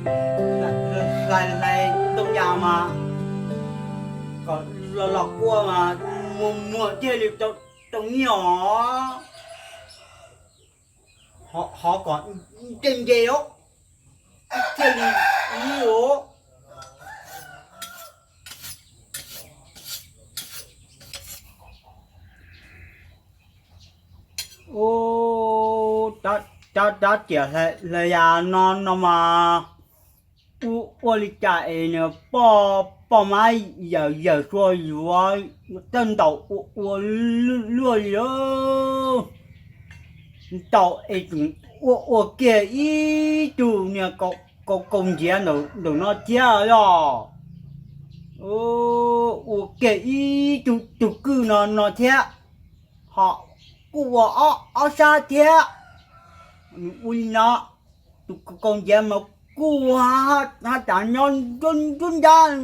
Hlais hlais ntoo yas mas kom los los kua mas muag muag thiaj li tau nyiaj os. Hov kom nce nce os, thiaj li ib os. Ub, rab riam hlais yas no no mas ua li cas es nws poj poj mab yawm yawm sua yuav tawj ntaus ua ua luaj li. Ntaus es tseem ua ua kiag ib tug niag kaus kaus ntsiav ntawm no thiab yog. Ua kiag ib tug tug kwj no no thiab, ho kuj ua ob sab thiab. Ua li no, tus kaus ntsiav mas kuj haj tsav nyob nruab nrab ua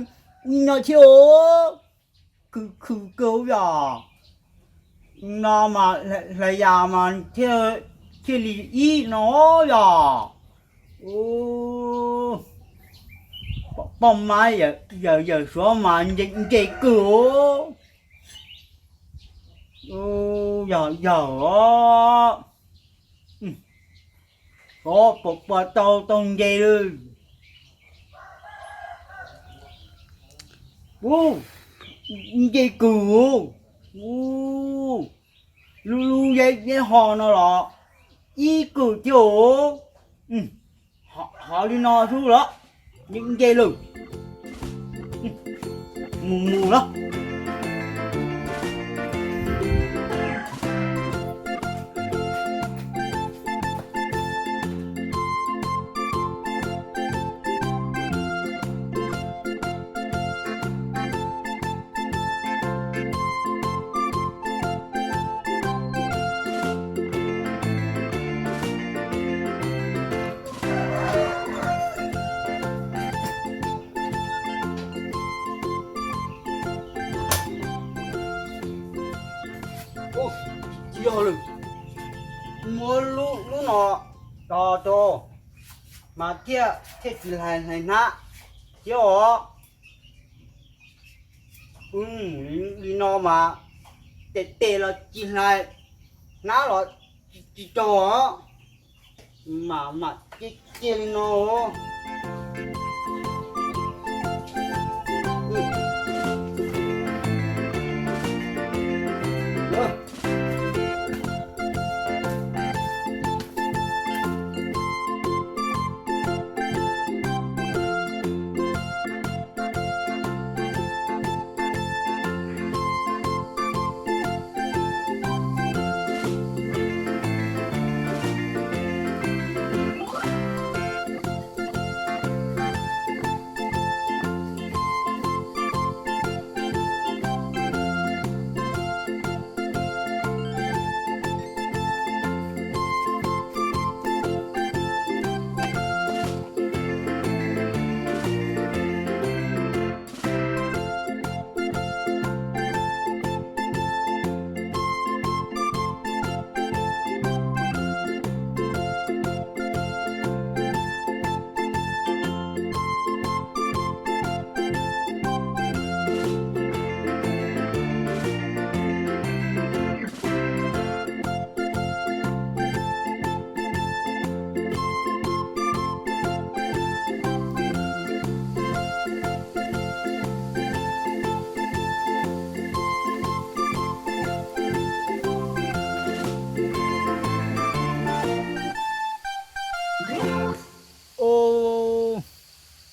li no thiab os. Khwv khwv kawg yog. No mas hlais yas mas thiaj li ib no yog. Poj mab yawm yawm suav mas nce kawg. Yog yawm os. Puas puas tau tau nce lawm. Ub, nce kawg. Ub, lub lub yeb yeb ho no los ib kawg thiab os. Ho li no xwb los nce lawm. Mus mus los. Tsis yog lawm, muab lub lub no tso rau mas thiaj thiaj tsis hlais hlais hnab thiab os. Li no mas tes tes los tsis hlais, hnab los tsis raug os. Mam mam cia cia li no.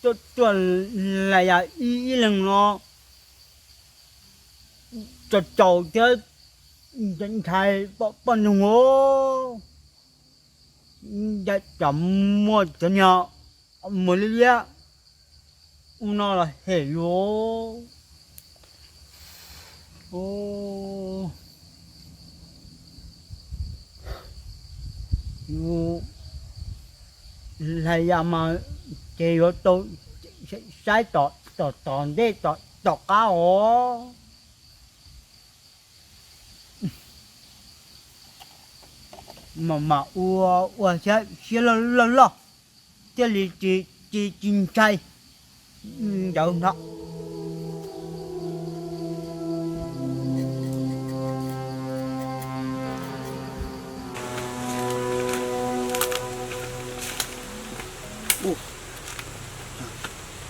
Tuaj tuaj hlais yas ib leeg no, tsaus tsaus thiab ntshai poj ntxoog os. Ncaim tsam muaj cov niag muag liab liab ub no los hem yus. Yus hlais yas mas ces yuav tau saib tom tom ntej tom qab os. Mam mam ua ua siab loj loj thiaj li tsis Ces tsis ntshai ntawd no.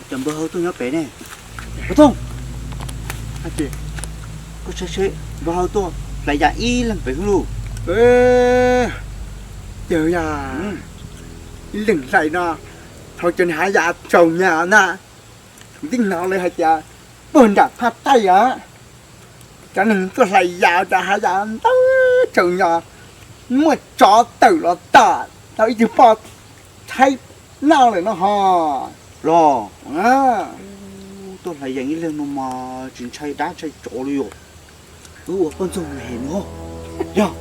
Cov npawg hau tuaj nyob pem ne. Ua Tooj, koj saib seb, npawg hau tuaj hlais yam ib leeg pem hwv lug. Yog, ib leeg hlais no, thaum cov neeg hav yam tsaus nyos na, kuv twb hnov lawv hais tias puag nram phaj taij os, cov neeg tuaj hlais yam cov hav yam ntau tsaus nyos, muaj tsov tawm los tom tau ib tug poj tshaib noj lawm no ho. Los, tuaj hlais yam ib leeg no mas tsis ntshai dab ntshai tsov li yom. Wb ua poj ntxoog hem no. Yog,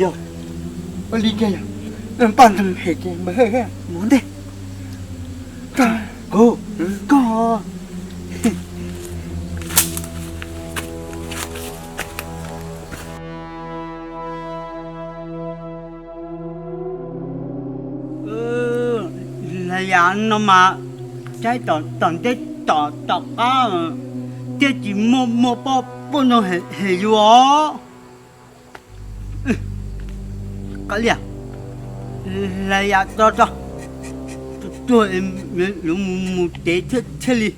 yog, ua li kiag yog, poj ntxoog hem kiag npawg hau mus ntej. Koj, koj hlais yam no mas saib tom ntej tom tom qab thiaj tsis muaj muaj poj poj ntxoog hem yus os. Kav liam, hlais yam tso tso, tuag es yuav mus mus tev thiaj li.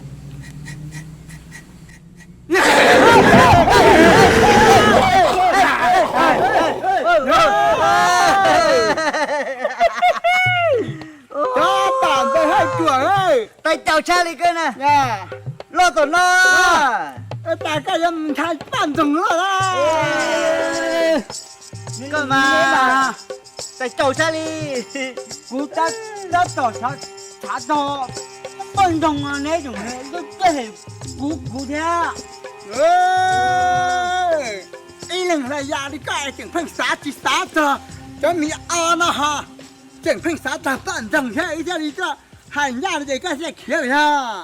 Cov tam npawg hawj ruam, tais caus tshaj li koj na, loj tom no. Tas koj yuav mus ntshai poj ntxoog loj na. Koj mas tais caus tshaj li. Kuv tab tom xav txog poj ntxoog no neb tseem tuaj hem kuv kuv thiab. Ib leeg hlais yam li koj tseem pheej xav tsis xav txog cov me o no ho, tseem pheej xav txog poj ntxoog thiab, wb thiaj li tuaj hais ncaj no ces koj thiaj khiav lawm yog.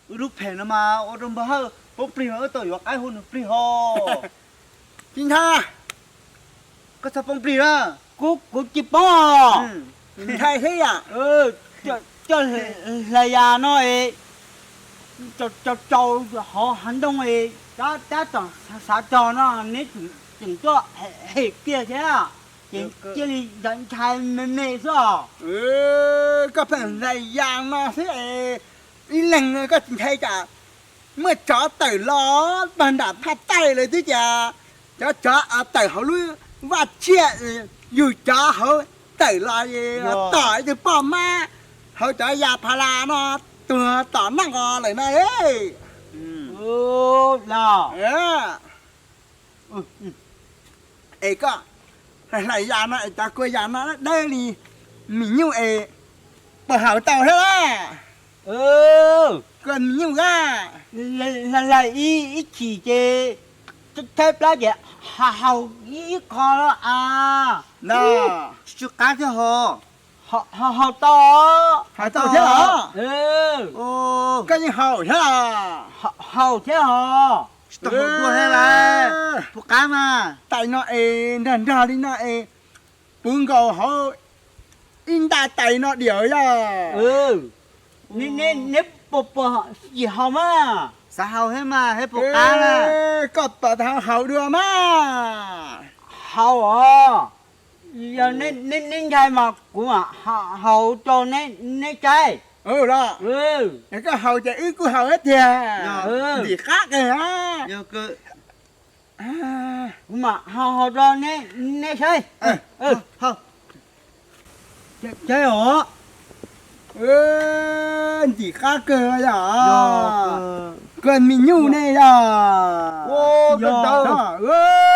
Wb lub phem no mas ua rau npawg hawj poob plig no, wb tau yuav qaib hu nws plig ho. Tsis ntshai, koj txhob poob plig na. Kuv kuv tsis poob. Ntshai thiab yam. Coj hlais yam no es tsaus tsaus hauv hav ntoo es tab tom xav txog no neb tseem tuaj hem kiag thiab, ces cia li ntshai me me xwb os. Koj pheej hlais yam no xwb es ib leeg koj tsis ntshai cas. Muaj tsov tawm los pag nram phaj taij lawm twb cas, cov tsov tawm hauv lub vaj tsiaj, yug cov hauv tawm los tom ib tug poj mab hauv cov yas pha las no tuag tom noj lawm no. Es koj hlais yam no es cov kua yam no dawb li mis nyuj es puas haus tau thiab? Kua mis nyuj a, hlais ib chim ces tshaib plab ces haus ib qho a. Tsis qab thiab ho. Haus tau. Haus tau thiab los? Koj yeej haus thiab los? Haus thiab ho. Tsis tau haus dua thiab lauj. Puas qab mas? Tais no es nrog nrog li no es puv nkaus hauv ib nta tais no diam yog. Neb puas puas yim haus mas? Xav haus thiab mas, thiab puas qab na? Koj pom tau haus dua mas. Haus os. Yog neb ntshai mas kuv mam haus rau neb saib. Los, koj haus ces wb kuj haus thiab tiag. Ntim qab kawg. Kuv mam haus haus rau neb saib. Saib os. Ntim qab kawg yog. Kua mis nyuj ne yog.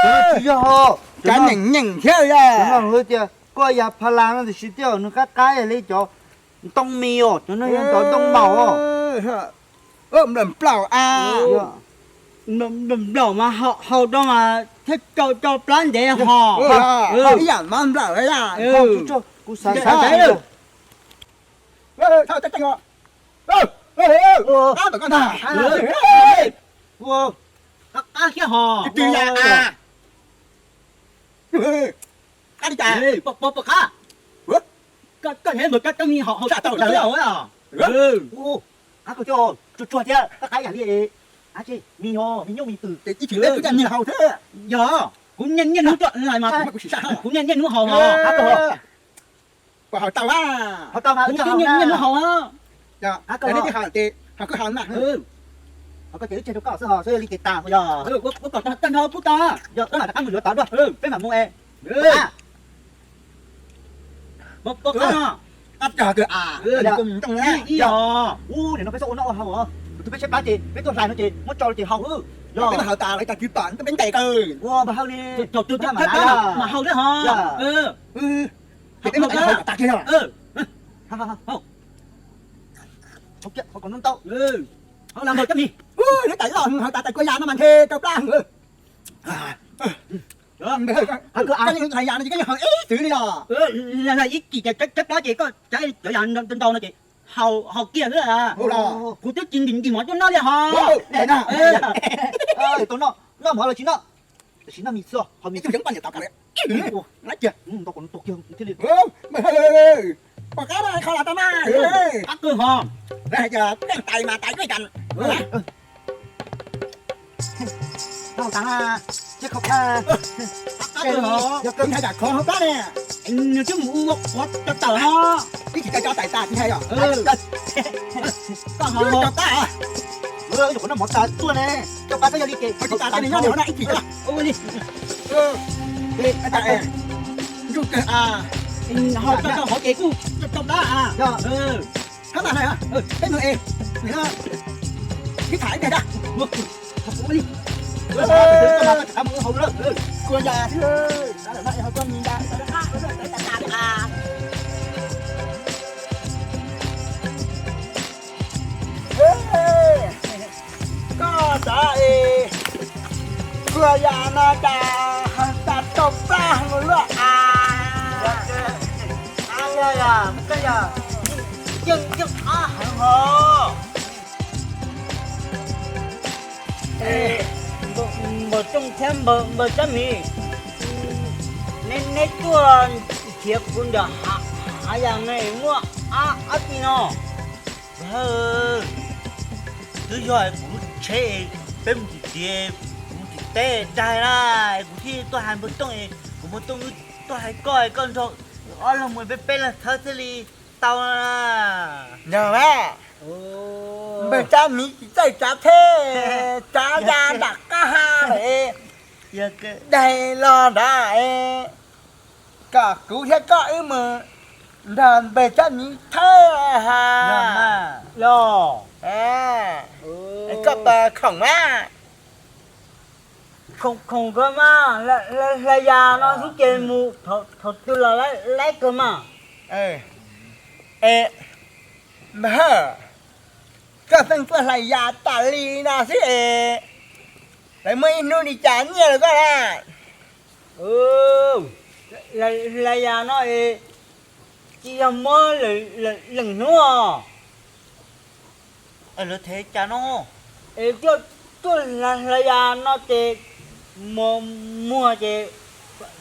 Tsis yog, cov nyeem nyeem thiab yog. Tias koj yas pha las no tiam sis twb yog nws qab qab li cov ntoo mis os, cov no yog ntoo maum os. Nplaum nplaum a. Nplaum mas haus rau mas thiaj tso plab ntev ho. Ib yam mov nplaum. Kuv xav xav. Qab ntag. Qab qab thiab ho. Twb yam a. Qab li cas? Pom qab. Koj heev npaum koj, koj mi haus haus tau lawm. Qab kawg, tsuag tsuag thiab koj qab yam li. Mi ho, mi nyuj mi twm. Ib txhis peb kuj coj nyiag haus thiab. Yog, kuv niaj niaj hnub tuaj mas, kuv niaj niaj hnub haus os. Kuv haus tau, kuv niaj niaj hnub haus. Koj ces wb tseg rau koj xwb ho, xyov yog li ces tas. Yog, ua kom tag nrho kuj tau. Yog koj lam rov qab mus yuav tod dua, peb mam mus es. Pom qab no. Qab kawg, ntoo na. Ub, nim no peb txhob ua noj ua haus os, tus twg peb tshaib plab ces peb tuaj hlais no ces muab tso ces haus. Yog peb mas haus tas lawv tag kwv pom peb ntes kawg. Ua npawg Hawj li, thaum twg tshaib plab mas haus thiab ho. Ces peb mus tas kiag. Hauv kiag, hauv kom ntau ntau. Hauv los nkaus cov mis. Lub tais loj haus tas tais kua yas no mas nthe rau plab heev. Koj yeej hlais yas no ces koj yeej haus ib txwv li los? Ib chim ces tshaib plab ces koj cov yas ntau ntau no ces haus kiag xwb. Kuv twb tsis ntim ntim mov cuaj noj li ho. Tau noj, noj mov los tsis noj, tam sim noj mis xwb, haus mis xwb. Pom qab no kho los tau mas. Qab kawg ho. Lawv hais tias pheej tais mas tais kuj tas. Yog kawg hais tias khov hauv plab ne. Nws twb mus ua quav cov tawm ho. Ib txhis cov cov tais tas tsis hais os. Koj ho cov tas. Yuav qhov noj mov tas tuaj ne. Cov pab xyov yog li ces, ib txhis cov ua li. Ntsuj kawg, ho coj rau hauv ces kuj coj plab. Hab tas na, peb mus es, nim no sib tham ib teg da. Ua li, kua yas thiab, koj tas es, kua yas no cas tas tau plab heev luaj a. Yeej yeej ob heev hos. Npawg Tooj thiab npawg Tsab Miv, neb tuaj nrhiav kuv ntawm hav yas no muaj dab tsi no? Twb yog kuv lub tsheb, peb mus tim txiv, kuv mus tim teb daig na, kuv thiaj tuaj hais npawg Tooj, kuv npawg Tooj tuaj hais koj, koj nrog ob leeg mus peb peb leeg thawb thiaj li tau. Yog mas, npawg Tsab Miv tsis txawj tsav tsheb, tsav yas nram qab ha lawm, daig los nrad, kom kuv thiab koj wb mus nrog npawg Tsab Miv thawb ha. Yog, koj puas khoom mas? Khoom, khoom kawg mas, hlais yas no xwb ces mus thaum twg los laib kawg mas. Es, npawg, koj pheej tuaj hlais yas tas li no xwb es, lawv muaj ib hnub li cas nyiaj rau koj na? Hlais yas no es tsis yog muab leej hnub os. Lawv them cas no? Es tuaj hlais yas no ces muag ces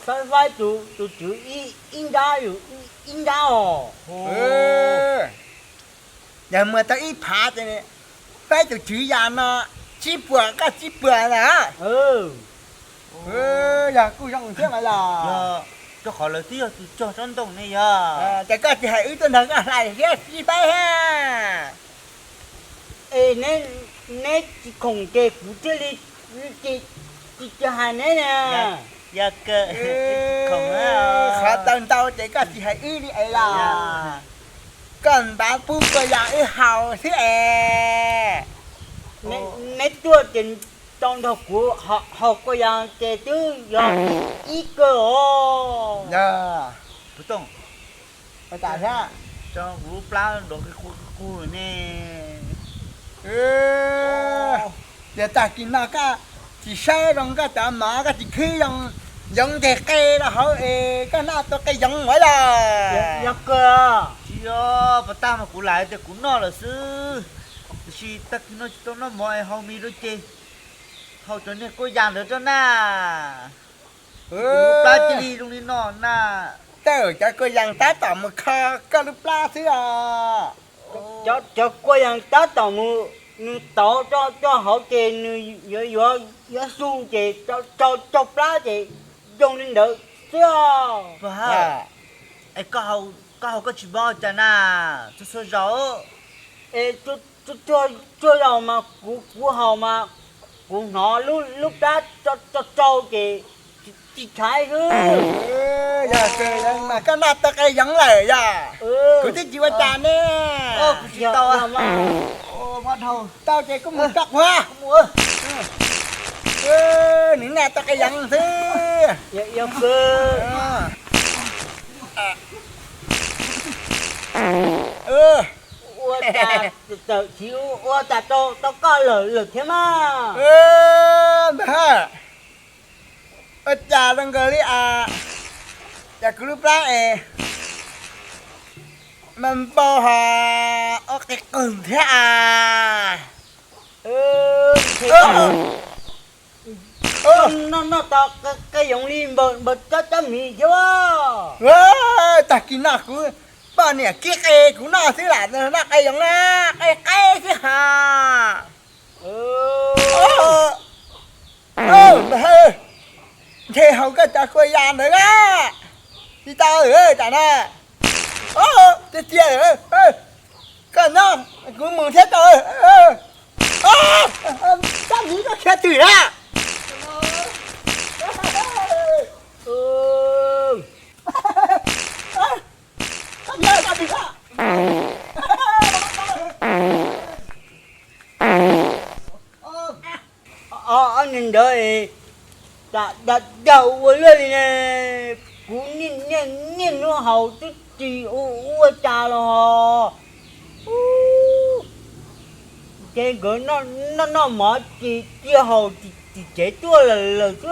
faib faib tus tswv ib nrab yus ib nrab os. Yog muag tau ib phav ces faib tus tswv yas no tsib puas koj tsib puas ntag. Yog kuj zoo thiab mas yog. Rau qhov lawv twb yog tus cog tsob ntoo ne yog. Ces koj tsis hais wb tuaj nrog koj hlais thiab sib faib thiab. Es neb tsis khoom ces kuv thiaj li tsis hais neb na. Yog kawg, khoom, qhov tau ntau ces koj tsis hais wb li es los? Koj ntav pub kua yas wb haus xwb es. Neb tuaj ces tau nrog kuv haus kua yas ces twb yog ib kawg os. Yog, kuv tau thiab. Tso kuv lub plab nrov qig qug qig qug ne. Yog tag kis no koj tsis saib zoo koj cov mov koj tsis khwb zoo, yoov nteg qe rau hauv es koj noj tau qe yoov ua los? Yog kawg. Tsis yog, pas tag mas kuv lam tias kuv noj lawm xwb, tiam sis tag kis no tsis tau noj mov es haus mis rau ces haus cov niag kua yas ntawd rau na. Plab cia li zoo li no na. Tej cov kuj yees tab tom mus kho koj lub plab xwb os. Cov kuj yees tab tom mus, nws tauv coj hauv ces nws yuav, yuav, yuav xu ces rau, rau plab ces zoo li ntawd xwb os. Es koj haus koj tsis paub cas na, txhua txhua zaus. Es txhua zaus mas kuv, kuv haus mas kuv hnov lub, lub plab rau, rau ces tsis thaiv xwb. Yog mas koj noj tau qe yoov lawm yog? Kuv twb tsis ua cas ne. Tau ces kuv mus tso quav. Nws noj tau qe yoov xwb. Ua cas txawm tsis ua cas rau, rau koj lawm, lawm thiab mas. Ua cas zoo nkaus li a, cas kuv lub plab es mas npau hos ua qe qwg thiab a. Noj, noj tau qe yoov li npawg, npawg Tsab, Tsab Miv thiab. Tag kis no kuv poj niam kib qe kuv noj xwb lam noj qe yoov na, qe qe xwb ha. Ntshe haus koj cov kua yas ntawd na. Tsis tau tam na. Tiag tiag, koj nyob kuv mus thiab tau. Tsab Miv koj khiav twg na? Ob niag ntawd, da, da, ua luaj li ne. Kuv niaj, niaj hnub haus twb tsis ua cas los. Ces nkawd noj, noj mov ces cia haus tsis tsev tuaj lawm xwb.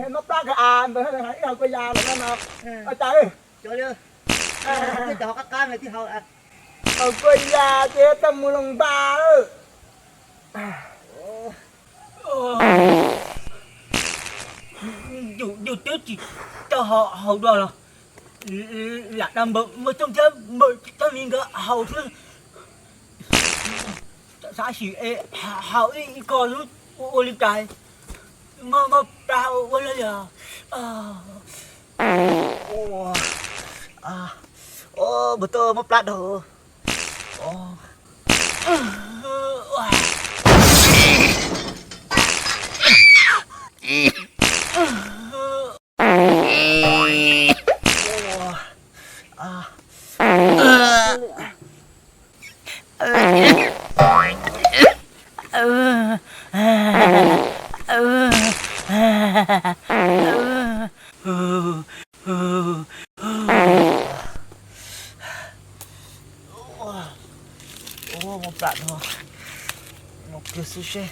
Muab plab kawg a, ib haus kua yas lawm no. Ua cas haus kua yas ces tau mus loos npas. Yus twb tsis tau haus dua los lam dag npawg Muaj Tooj thiab npawg Tooj Lis nkawd haus xwb. Xav sim haus ib ko xwb ua li cas muaj plab ua luaj li. Npawg Tooj muab plab daug. Ua, muaj plam no, mus kiag xwb seb.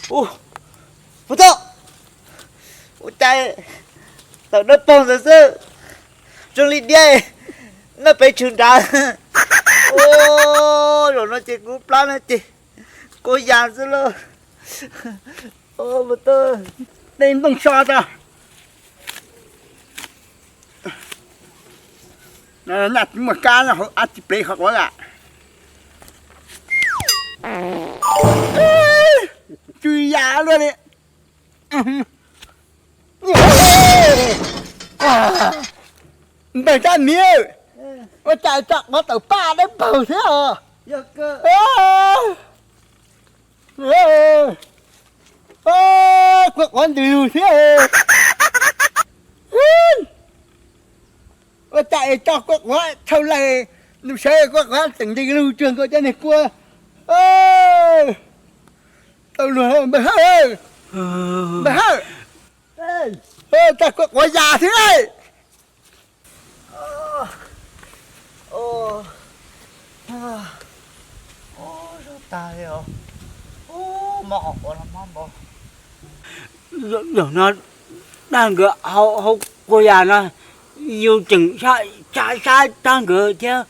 Ua, ua tau, ua cas tawm dawb paug ntawd xwb, zoo li diab noj peb tshwm nrad. Ua, zaum no ces kuv plab no ces kuv yas xwb lauj. Ua, mus tau, dej nplooj so tso. Nyaj tsis muaj kab no hauv ab tsis plev qhov quav lawm. Tsw yam luaj li. Npawg Tsab Miv, ua cas tso quav tawm paj dawb paug thiab os? Kua quav ntws lug thiab. Ua cas es tso kua quav tshau lawm, nws sawv kua quav tseem ntws lug tsuag nkaus cov niag kua. Tau luag npawg Hawj, npawg Hawj, tso kua quav ya thiab. Zaum no dab nkawd hau quas yas no, yus tseem sab sab dab nkawd thiab.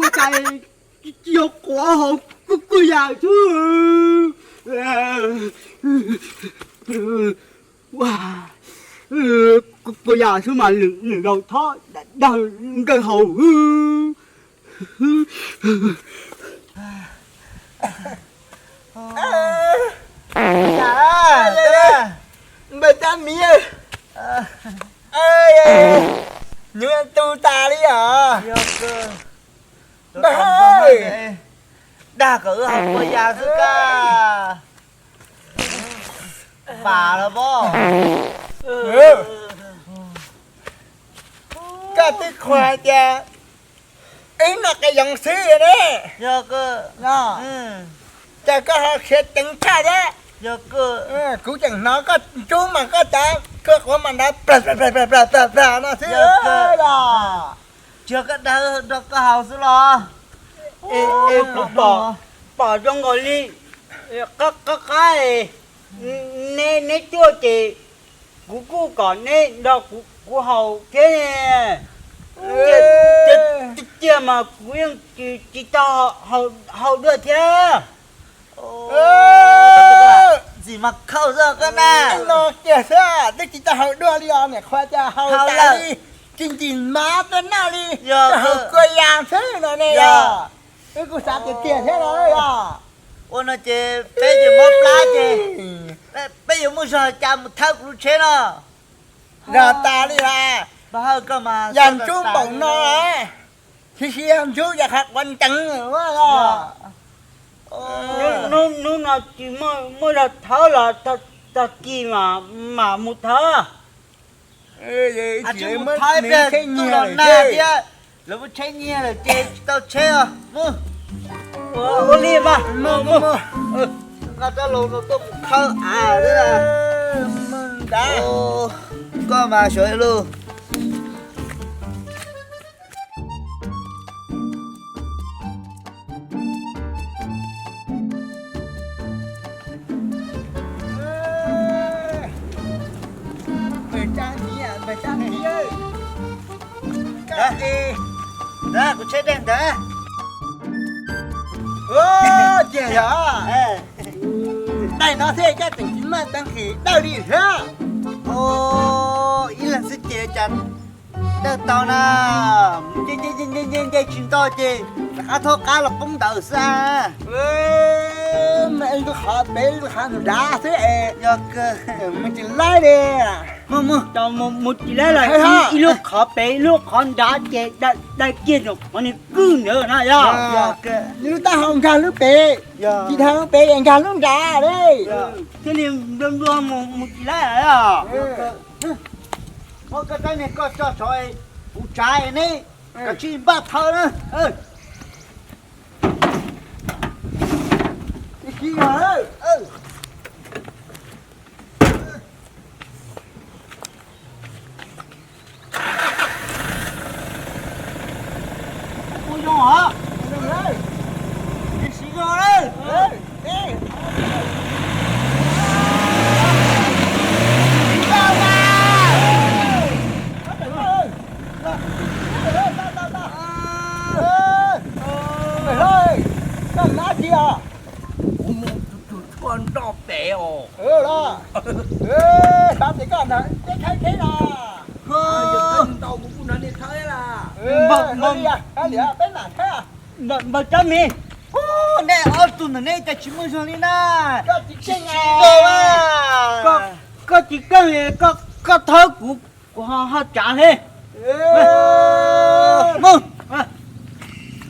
Ua cas tsis yog quav hauv, kuj yam xwb. Kuj yam xwb mas lwm zaus thov dab nkawd haus. Npawg Tsab Miv, nyuaj tu tas li os. Npawg, dag kom wb haus quas yas xwb koj. Vam los pob. Koj twb qhuas hais tias wb noj qee yoov xwb ne. Yog, cas koj ho khiav ceev tshaj thiab. Kuv tseem hnov koj ntsub mas koj cov kua quav mas nrov plag plag plag plag no xwb os. Tsis yog koj dag nrog koj haus xwb los? Es kuv pom zoo nkaus li qab qab, neb cuaj ces kuv kuj kom neb nrog kuv haus thiab. Tiag tiag mas kuv yeej tsis tau haus dua thiab. Ntxim mas khauj xwb koj na. No kiag xwb twb tsis tau haus dua li os, niam qhua cas haus tas li, tsis ntim mav tuaj noj li, haus kua yas xwb no ne yog. Wb kuj xav tiag tiag thiab los yog. Ua no ces peb ces mob plab ces peb yuav muaj zog cas mus thawb kuv lub tsheb no. Zog tas li las, yog ntsub npaum no, tsis yog ntsub yog qhov quav nceev. Hnub no tsis muaj zog thawb los tag kis mam mus thawb. Tsis mus thawb ib pliag twb los nag thiab, lawv muab tsheb nyiag lawm ces tsis tau tsheb os. Ua li mas, nqa rab laug no tuaj mus thawb av. Koj mas sawv lauj. Npawg Tsab Miv, npawg Tsab Miv, ntawd kuv tsheb dej ntawd. Tiag yog, daim no thiaj coj tseem tsis maj teeb qis dawj li thiab. Ib leeg xwb ces cas dawj tau na. Nce nce tsis nto ces rov qab thaub qab los poob ntawd xwb. Mas lub qhov pem lub qhov nraud xwb es yog mus tsis laib li. Mus tsis laib los ib lub qhov pem ib lub qhov nraud ces daws kiag qhov niag kwj ntawd na yog. Lub taub hau nkag lub pem, tsis dhau lub pem es nkag lub nraud li. Thiaj li nplua nplua mus tsis laib os. Muab koj rab niag koj tso tsov, kuv tsav ne, koj tsis npaj thawb na. Koj mus tus tshuaj nroj Peb thawb thiab los? Npawg Txob Mis, nej ob tug ntawm nej cas tsis muaj zog li na? Koj tsis keej, koj thawb kuv, kuv ho tsav li.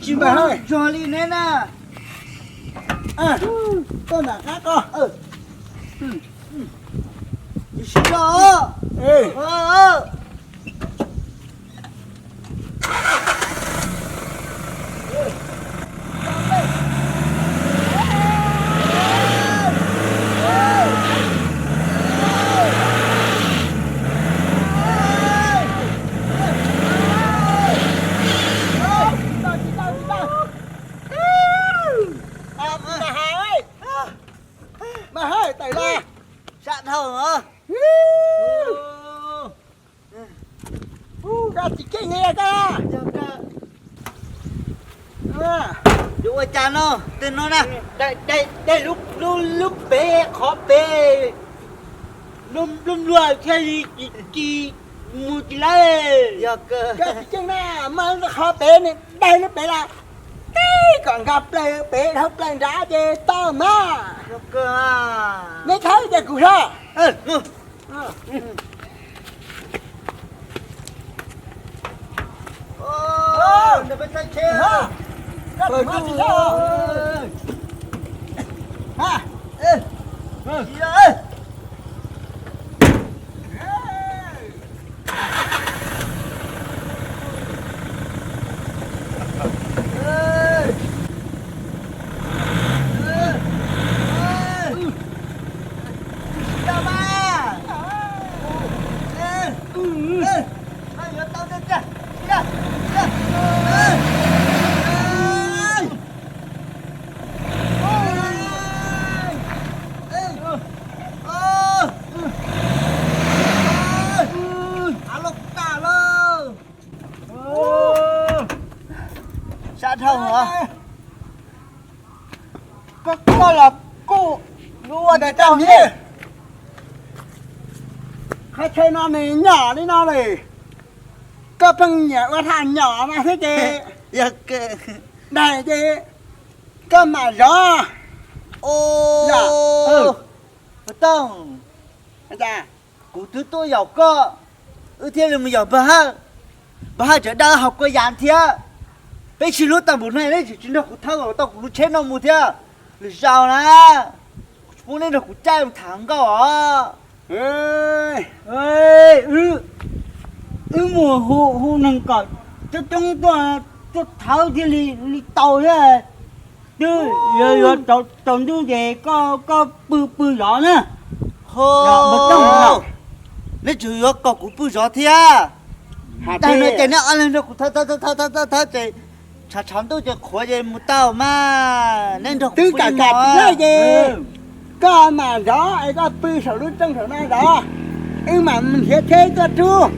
Tsis muaj zog li ne na. Koj mam qab koj. Tsis zog. Mas hais tawm los. Sab dhau os. Koj tsis keej li koj. Yuav ua cas no, tej no na, daig lub pem qhov pem, npluag npluag thiaj li tsis mus tsis laib. Koj tsis keej na, mas qhov pem ne, daig lub pem los tib kom nkag plaws pem dhau plaws nrad ces tau mas. Neb thawb ces kuv hlo. Sab dhau os. Koj los kuj yuav ua tau ne. Qhov chaw no nws nyom li no lawm, koj pheej nyiam ua tham nyom no xwb ces, daig ces koj mam zov. Tooj, kuv twb tuaj yaum koj, wb thiaj li mus yaum npawg Hawj. Npawg Hawj tseem dag wb haus kua yas thiab. Peb sib hlub tau npaum no neb tseem tsis nrog kuv thawb tau kuv lub tsheb no mus thiab. Lwm zaus na, kuv tsis pub neb nrog kuv caij mus tham hluas nkauj os. Wb mus hu neeg kom coob coob tuaj, tuaj thawb thiaj li tau thiab. Twb yuav yuav tsaus ntuj ces koj pw pw zov na. Neb tseem yuav kom kuv pw zov thiab? Tag no ces neb ob leeg nrog kuv thawb thawb thawb thawb ces tshav tshav ntuj ces qhuav ces mus tau mas. Neb nrog kuv pw li mog. Koj mam zov es koj pw saum lub rooj saum no zov, wb mam mus nrhiav tsheb tuaj rub.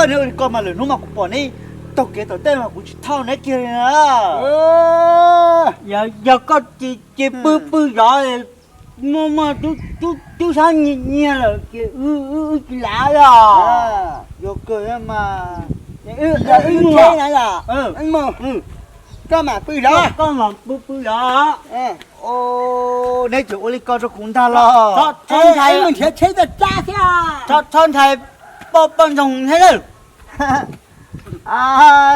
Neb ua li ko mas lwm hnub mas kuv pom neb taug kev tom tej mas kuv tsis thauj neb kiag li na. Yog koj ces pw pw zov, muaj muaj tub sab nyiag lawm ces wb tsis lav os. Yog kawg mas, wb mus, koj mam pw zov, koj mam pw pw zov. Neb tseem ua li ko rau kuv ntag los? Mus nrhiav tsheb tuaj rub thiab. Txhob ntshai poj poj ntxoog thiab lawm.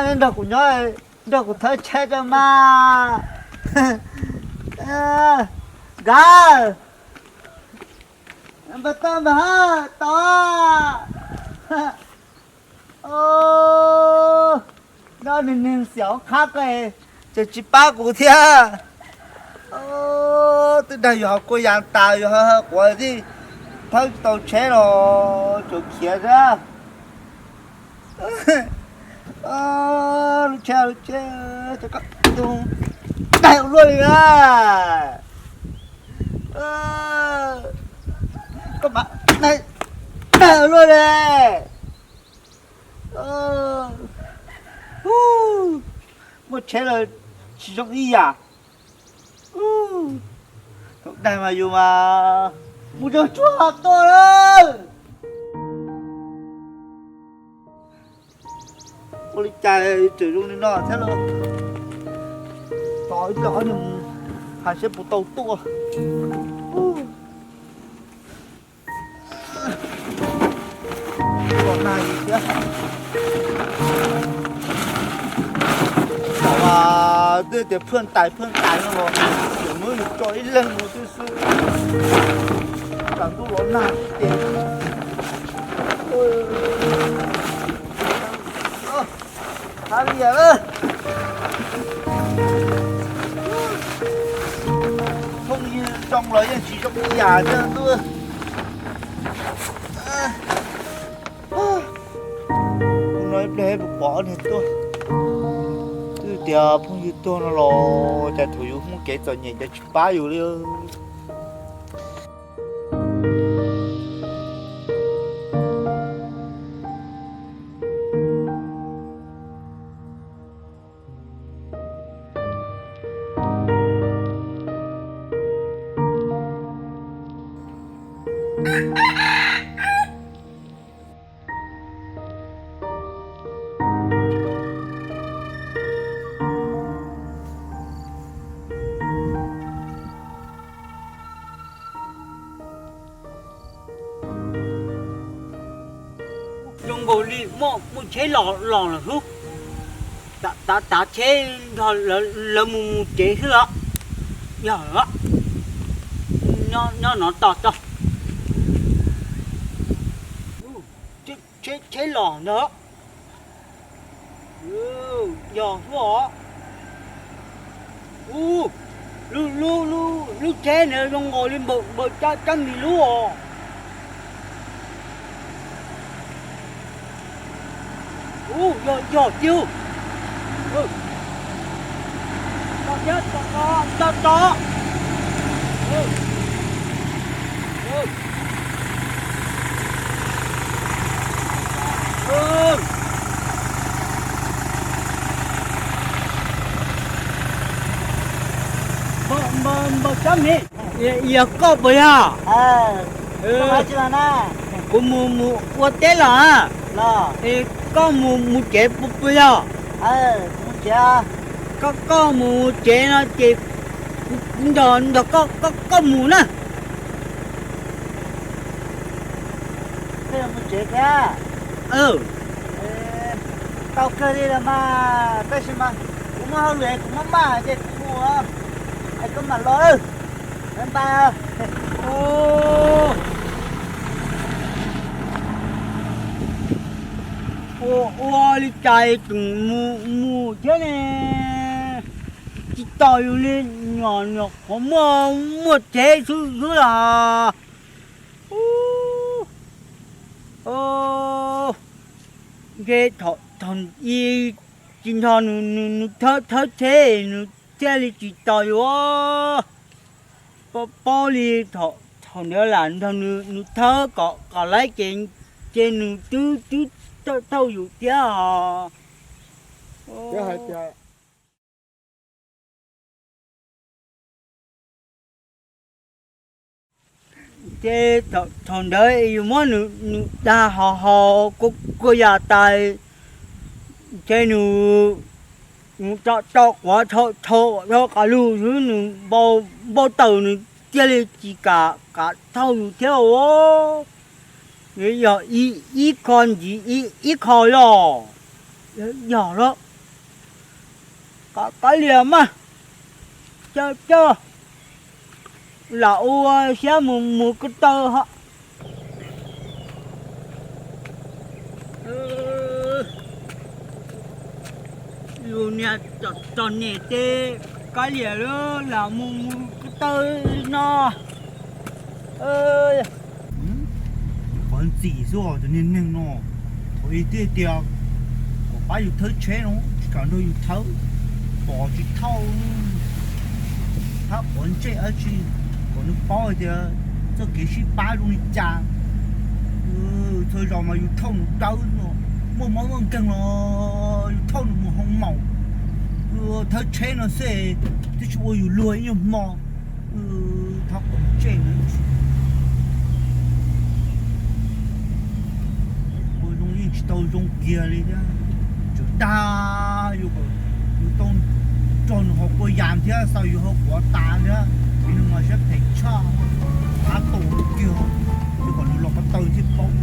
Neb nrog kuv nyob, nrog kuv thawb tsheb rau mas. Nkawd, npawg Toj npawg Hawj, tos. Nyob neeg neeg xiam hauv qab ko tseem tsis pab kuv thiab. Twb dag yuav haus kua yas tas yuav haus quav thiab, thawb tsis tau tsheb los tsuas khiav thiab. Lub tsheb, lub tsheb, daig ua luaj li na. Koj mas daig ua luaj li. Muaj tsheb los tsis zoo ib yam. Tus daig mas yus mas mus rau tsuag tuaj lawm. cas tseem zoo li no thiab lauj. Tos ib pliag ob niag mus hais seb puas tau tuaj. Los nag li thiab. Twb tias phaj tais phaj tais no los, tseem muab yus tso ib leeg mus xwb xwb. Tsam ntuj los nag xwb ces. Hab lias, phooj ywg zoo los yeej tsis zoo ib yam thiab ntuj. Hnub no ib pliag puas pom ob niag tuaj. Twb tias phooj ywg tuag no los cas thaum yus muaj kev txom nyem cas tsis pab yus li. Zoo nkaus li muaj tsheb los los lawm xwb. Tav tav tsheb nrog lawv mus mus tsev xwb los. Yog, nyob no tos tso. Tsheb los ntag. Yog xwb os. Ub, lub, lub, lub tsheb ntawd zoo nkaus li npaum npaum cov cov mis lub os. Ub, yog, yog tiag. Tos thiab, tos, tos, tos. Npawg, npawg Tsob Mis, yog koj puas yog? Kuv mus, mus ua teb los. Es koj mus, mus tsev puas, puas yog? Koj, koj mus tsev no ces kuv nrog, nrog koj, koj, koj mus na. Mus tsev thiab? Tau kawg li los mas, tab sis mas kuv muaj hauj lwm kuv maj maj ces kuv mus, es koj mam los. Bye bye. Ua, ua li cas tseem mus, mus thiab ne? Tsis tos yus li, nyuam, nyuam qhuav muaj, muaj tsev xwb xwb los. Ntshe thaum, thaum i tsis nrog nws, nws, nws thawb, thawb tsheb nws thiaj li tsis tos yus. Paub, paub li thaum, thaum ntawd lam nrog nws, nws thawb kom, kom laib ces, ces nws twb, twb thauj yus thiab os. Ces thaum ntawd yus muab nws, nws dag haus haus kuj, kuj yam tas, ces nws, nws tso, tso quav dhau, dhau, dhau qas lug xwb, nws npau, npau taws nws thiaj li tsis kam, kam thauj yus thiab os. Yog ib, ib qho ntxiv ib, ib qho los. Yog los. Kav liam mas, coj, coj lam ua siab mus, mus ko taw ho. Lus niag txom nyem ces kav liam lam mus, mus ko taw li no. Qhov ntxim xwb os cov niag neeg no, thaum i tiag tias kom pab yus thawb tsheb no tsis kam nrog yus thawb, pom tsis thauj, thab pov ntsej dab tsi, kom nws paub hais tias txoj kev sib pab zoo li cas. Txhua zaus mas yus thauj nws dawb no, muaj mob muaj nkeeg los yus thauj nws mus hoo maum, thawb tsheb no xwb twb tsis ua yus luag ib nyuag hmo. Thab pov ntsej no, ua zoo yeej tsis tau zoo kiag li thiab. Dag, yus kom nws tau nrog nws haus kua yas thiab xav yus haus kuav tas thiab, vim nws mas siab phem tshaj, qab tau kiag, yus kom nws los ko taw thiaj paub.